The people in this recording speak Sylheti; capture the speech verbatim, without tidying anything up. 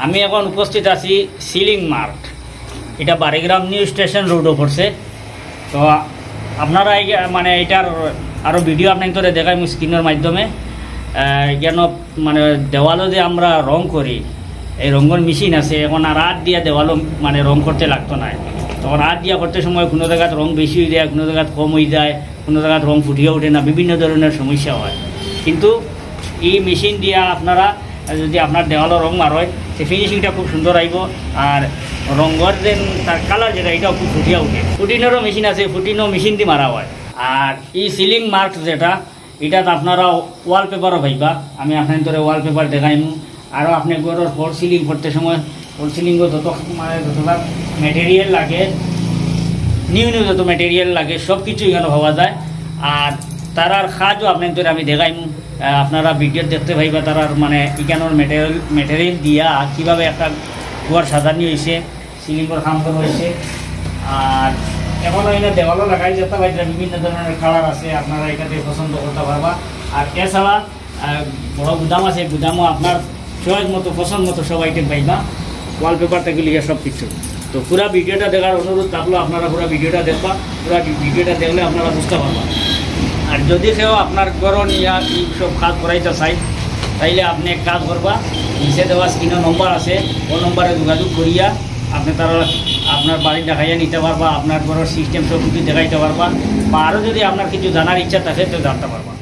আমি এখন উপস্থিত আছি সিলিং মার্ট, এটা বাড়িগ্রাম নিউ স্টেশন রোডও পড়ছে। তো আপনারা এই, মানে, এটার আরও ভিডিও আপনার তোরে দেখাইমু স্ক্রিনের মাধ্যমে। আহ, কেন, মানে, দেওয়ালও যে আমরা রং করি, এই রঙের মেশিন আছে, এখন আর আত দিয়া দেওয়ালও, মানে, রং করতে লাগতো না। তখন আত দিয়া করতে সময় কোনো জায়গাত রং বেশি হয়ে যায়, কোনো জায়গাত কম হয়ে যায়, কোনো জায়গাত রং ফুটিয়ে ওঠে না, বিভিন্ন ধরনের সমস্যা হয়। কিন্তু এই মেশিন দিয়া আপনারা যদি আপনার দেওয়ালও রং মারয়, সে ফিনিশিংটা খুব সুন্দর আইব। আর রঙের যে তার কালার যেটা, এটাও খুব ফুটিয়া উঠে। ফুটিনেরও মেশিন আছে, ফুটিনও মেশিন দিয়ে মারা হয়। আর এই সিলিং মার্ট যেটা, এটাত আপনারা ওয়ালপেপারও পাইবা। আমি আপনার ধরে ওয়ালপেপার দেখাইমু। আরও আপনি ঘরের ফল সিলিং করতে সময় ফল সিলিংও যত, মানে, যতটা মেটেরিয়াল লাগে, নিউ নিউ যত মেটেরিয়াল লাগে, সব কিছু এখানে পাওয়া যায়। আর তারার কাজও আপনার ধরে আমি দেখাইমু। আহ, আপনারা ভিডিও দেখতে পাইবা তারার, মানে, এখানোর মেটেরিয়াল মেটেরিয়াল দিয়া কিভাবে একটা ঘর সাজানি হয়েছে, সিলিংয়ের কাম করা হয়েছে। আর এখনো এনে দেওয়ালও লাগাই যেতে পারে, বিভিন্ন ধরনের কালার আছে, আপনারা এখানে পছন্দ করতে পারবা। আর এছাড়া আহ, বড় গুদাম আছে, গুদামও আপনার চয়েস মতো, পছন্দ মতো সব আইটেম পাইবা, ওয়ালপেপার থেকে লিখে সব কিছু। তো পুরা ভিডিওটা দেখার অনুরোধ থাকলো, আপনারা পুরা ভিডিওটা দেখবা। পুরা ভি- ভিডিওটা দেখলে আপনারা বুঝতে পারবা। আর যদি কেউ আপনার ঘরও নিয়ে এই সব কাজ করাইতে চাই, তাইলে আপনি এক কাজ করবা, নিচে দেওয়া স্ক্রিনে নম্বর আছে, ও নম্বরে যোগাযোগ করিয়া আপনি তারা আপনার বাড়ি দেখাইয়া নিতে পারবা, আপনার ঘরের সিস্টেম সব কিছু দেখাইতে পারবা। বা আরও যদি আপনার কিছু জানার ইচ্ছা থাকে, তো জানতে পারবা।